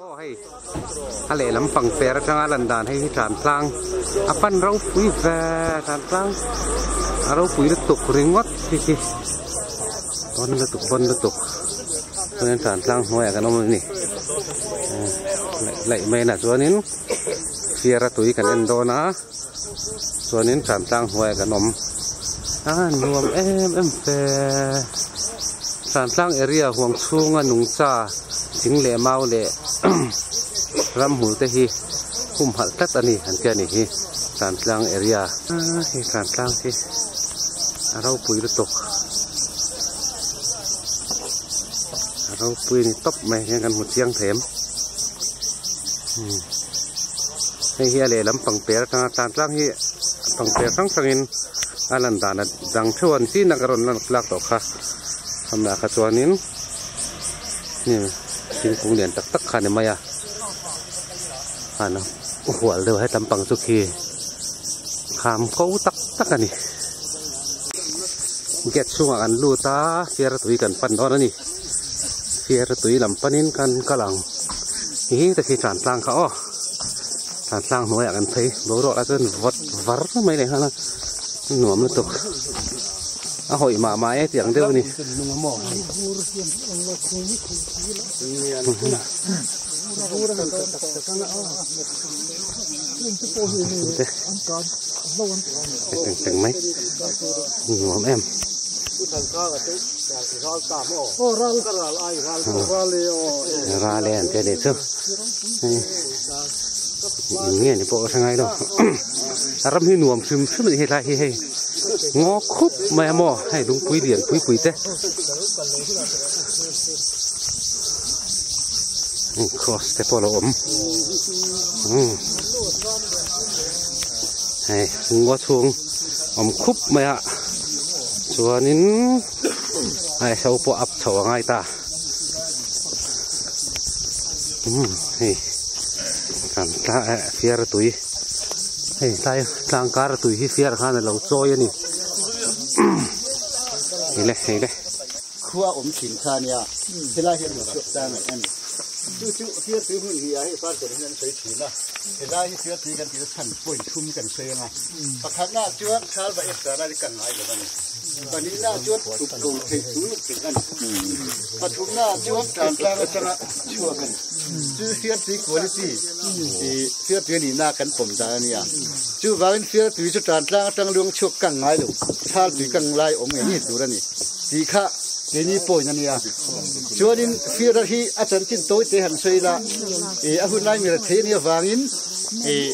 Aw hei a lehlam pangper atanga lan dan hei hi tan tlang a pan ropui ve tan tlang a ropui lutuk ringawt hi khi bawn lutuk bawn lutuk chuanin tan tlang hnuaiah kan awm a ni laih mai na chuanin fiara tui kan en dawn a chuanin tan tlang hnuaiah kan awm a nuam em em fe tan tlang area huang chhunga nungcha thing leh mau leh ramhmul te hi humhalh tlat a ni an tia ni hi tan tlang area hei tan tlang hi a ropui lutuk a ropui a ni tawp mai hian kan hmu chiang thei em hei hi a lehlam pangper atanga tan tlang hi pangper hrang hrangin a lan dan a dang theuh a ni chin a ka rawn lan lak tawh kha amah kha chuanin hnim thingkung lian tak tak kha a ni mai a han hual deuh he lampang chu khi kham ko tak tak a ni gate chhungah kan lut a fiara tui kan pan dawn a ni fiara tui lam panin kan kal ang hi te khi tan tlang kha aw tan tlang hnuaiah kan phei boruak ah chuan vawt var mai leh nghal a nuam lutuk a hawih mah mah e tih ang deuh a ni. Teng teng mai nuam em. Ral e an tia nih chu in nge ni pawh ka hre ngai lo a ram hi nuam hrim hrim a ni helai hi hei ngaw khup mai a maw hei lungpui lian pui pui te cross te pawh a lo awm hei ngaw chhung awm khup mai a chuanin a so pawh up chho a ngai ta. Umm hei kan tla eh fiar tui hei tlai tlang kar tui hi fiar khan alo chawi ani hei le hei le. Khua awm thin kha ania helai hian rawn chhuak ta ngaih ani chu chu fiar tui hmun hi a hei par ber hian an sawi thin a helai hi fiar tui kan tih chu chhan point thum kan sawi anga pakhatna chuan thal va ek tan a kan ngai lo ani. Pahnihnaah chuan tuk ko theih tur theih a ni. Pathumnaah chuan tan tlang atanga chhuak a ni. Chu fiartui quality ih fiartui a nihna kan pawm dan a nia. Chuvangin fiartui chu tan tlang atang luang chhuak kang ngai lo, thal tui kang lai awm ngei ngei tur a ni tih kha keini point a nia. Chuanin fiara hi a chanchin tawi te han sawi ila ih a hun lai mi rethei a nih avangin ih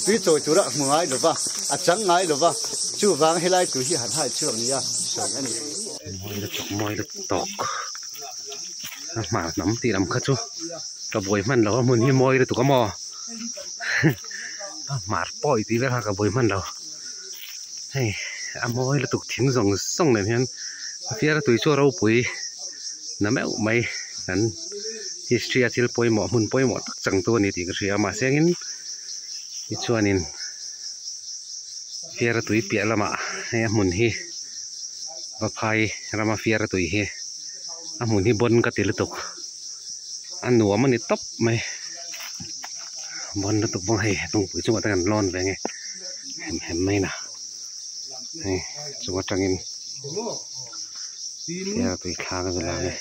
tui chawi tura hmu ngai lo va, a chang ngai lo va. Chuvang helai tur hi han hai chhuak nia sawi a ni. Mawi lutuk mawi lutuk a hmar hnam tih lam kha chu ka buai hman lo a hmun hi mawi lutuk a maw a hmar pawi tih vel kha ka buai hman lo hei a mawi lutuk thing zawng zawng nen hian a fiara tui chu a ropui na meuh mai kan history a thil pawimawh hmun pawimawh tak changtu a ni tih ka hria a mahse engin tichuanin. Fiara tui piah lamah hei a hmun hi Vaphai rama fiara tui hi a hmun hi bawn ka ti lutuk a nuam a ni tawp mai bawn lutuk bawk hei lungpui chungah te kan lawn ve nge hem hem mai na hei chung atangin fiara tui thla ka la nge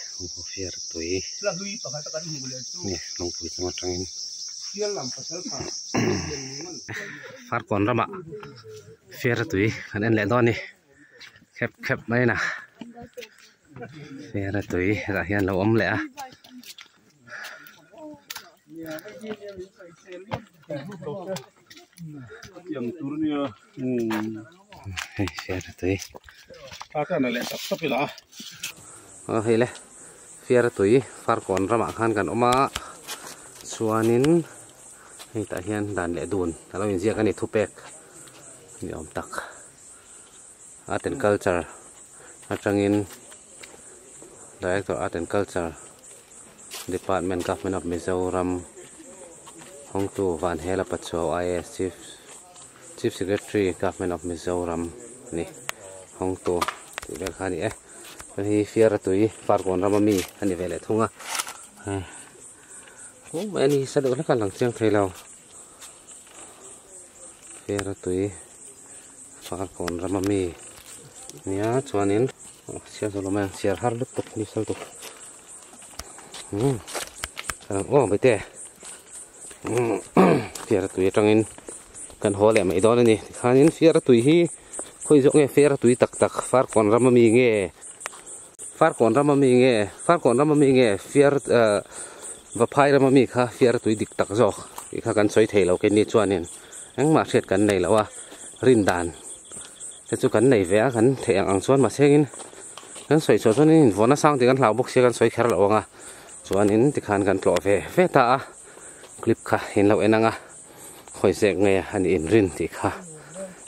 fiara tui lungpui chung atangin. Farkawn ramah fiara tui kan en leh dawn a ni khep khep mai a fiara tui tah hian a lo awm leh a. Hei fiara tui aw hei le fiara tui farkawn ramah khan kan awm a chuanin. Hei tah hian dan leh dun a lo inziak a ni thupek ni awm tak art and culture atangin director art and culture department government of Mizoram hawngtu Vanhela Pachuau IAS chief chief secretary government of Mizoram a ni hawngtu tih vel kha a ni e hei hi fiara tui farkawn rama mi a ni ve leh thung a. Hu mai a ni sa deuh hlek a lang chiang thei lo. Fiara tui Farkawn rama mi nia chuanin chhiar zawh lo mai ang chhiar har lutuk ni sal tuk umm aw maite umm fiara tui atangin kan haw leh mai dawn a ni tikhanin fiara tui hi khawi zawk nge fiara tui tak tak Farkawn rama mi nge Farkawn rama mi nge Farkawn rama mi nge fiar eh Vaphai rama mi kha fiar tui dik tak zawk tih kha kan sawi thei lo keini chuanin engmah hriat kan nei lo a rin dan te chu kan nei ve a kan theih ang ang chuan mahse engin kan sawi chhuah chuan in vawn a sang tih kan hlau bawk sia kan sawi kher lo ang a chuanin tikhan kan tlawh ve ve ta a clip kha in lo en ang a khawi zek nge a nih inrin tih kha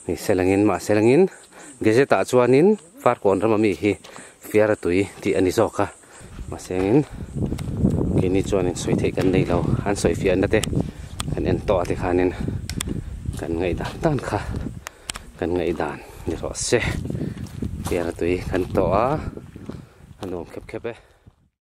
ni selangin mahse langin gazette ah chuanin Farkawn rama mi hi fiara tui tih a ni zawk a mahse engin keini chuanin sawi theih kan nei lo an sawi fiahna te kan en tawh a tikhanin kan ngaihdan dan kha kan ngaihdan ni rawh se fiara tui kan tawh a a nuam khep khep e.